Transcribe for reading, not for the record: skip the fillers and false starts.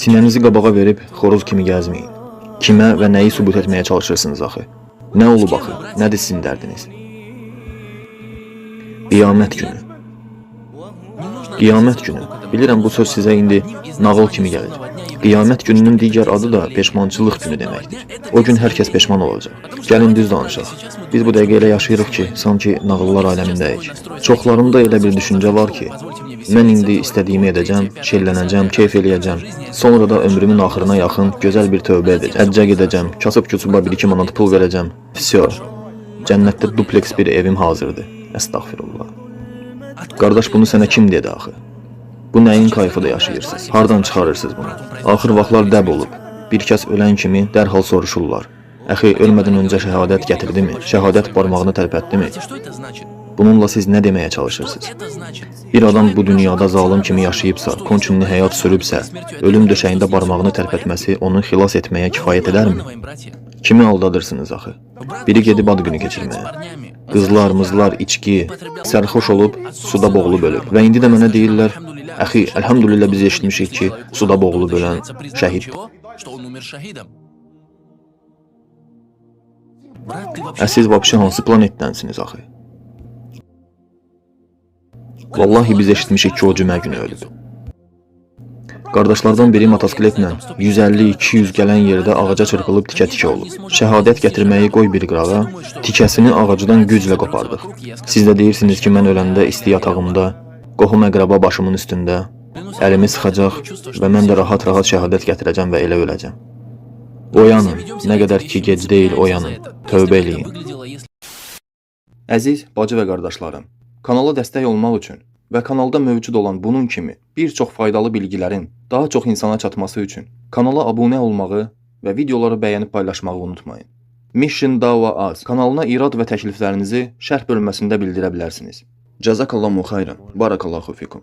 Sinənizi qabağa verib xoruz kimi gəzməyin. Kimə və nəyi sübut etməyə çalışırsınız axı? Nə olub axı? Nədir sizin dərdiniz? Qiyamət günü. Qiyamət günü. Bilirəm bu söz sizə indi nağıl kimi gəlir. Qiyamət gününün digər adı da peşmançılıq günü deməkdir. O gün hər kəs peşman olacaq. Gəlin düz danışaq. Biz bu dəqiqə elə yaşayırıq ki, sanki nağıllar aləmindəyik. Çoxlarında elə bir düşüncə var ki, mən indi istədiyimi edəcəm, şellənəcəm, keyf eləyəcəm. Sonra da ömrümün axırına yaxın gözəl bir tövbə edəcəm. Həccə gedəcəm, kasıb-küsuba 1-2 manat pul verəcəm. Vsyo. Cənnətdə dupleks bir evim hazırdır. Əstəğfirullah. Qardaş, bunu sənə kim dedi axı? Bu nəyin kayfıda yaşayırsınız? Hardan çıxarırsınız bunu? Axır vaxtlar dəb olub. Bir kəs ölən kimi dərhal soruşurlar. Əxi, ölmədən öncə şəhadət gətirdimi? Şəhadət barmağını tərpətdimi? Bununla siz nə deməyə çalışırsınız? Bir adam bu dünyada zalım kimi yaşayıbsa, konçunlu həyat sürübsə, ölüm döşəyində barmağını tərpətməsi onu xilas etməyə kifayət edərmi? Kimi aldadırsınız axı? Biri gedib ad günü keçirməyə. Qızlar, mızlar, içki, sərxoş olub, suda boğulub ölüb. Və indi də mənə deyirlər, əxi, əlhamdülillah biz eşitmişik ki, suda boğulub ölən şəhid. Ə, siz vapşi hansı planetdənsiniz axı? Vallahi biz eşitmişik ki, o cümə günü ölüb. Qardaşlardan biri motosikletlə 150-200 gələn yerdə ağaca çırpılıb tikə-tikə olub. Şəhadət gətirməyi qoy bir qırağa, tikəsini ağacdan güclə qopardıq. Siz də deyirsiniz ki, mən öləndə isti yatağımda, qohum əqraba başımın üstündə, əlimi sıxacaq və mən də rahat-rahat şəhadət gətirəcəm və elə öləcəm. Oyanın, nə qədər ki gec deyil, oyanın, tövbə eləyin. Əziz bacı və qardaşlarım, kanala dəstək olmaq üçün və kanalda mövcud olan bunun kimi bir çox faydalı bilgilərin daha çox insana çatması üçün kanala abunə olmağı və videoları bəyənib paylaşmağı unutmayın. Mission Dava Az kanalına irad və təkliflərinizi şərh bölməsində bildirə bilərsiniz. Cəzakallahu xeyran. Barakallahu fikum.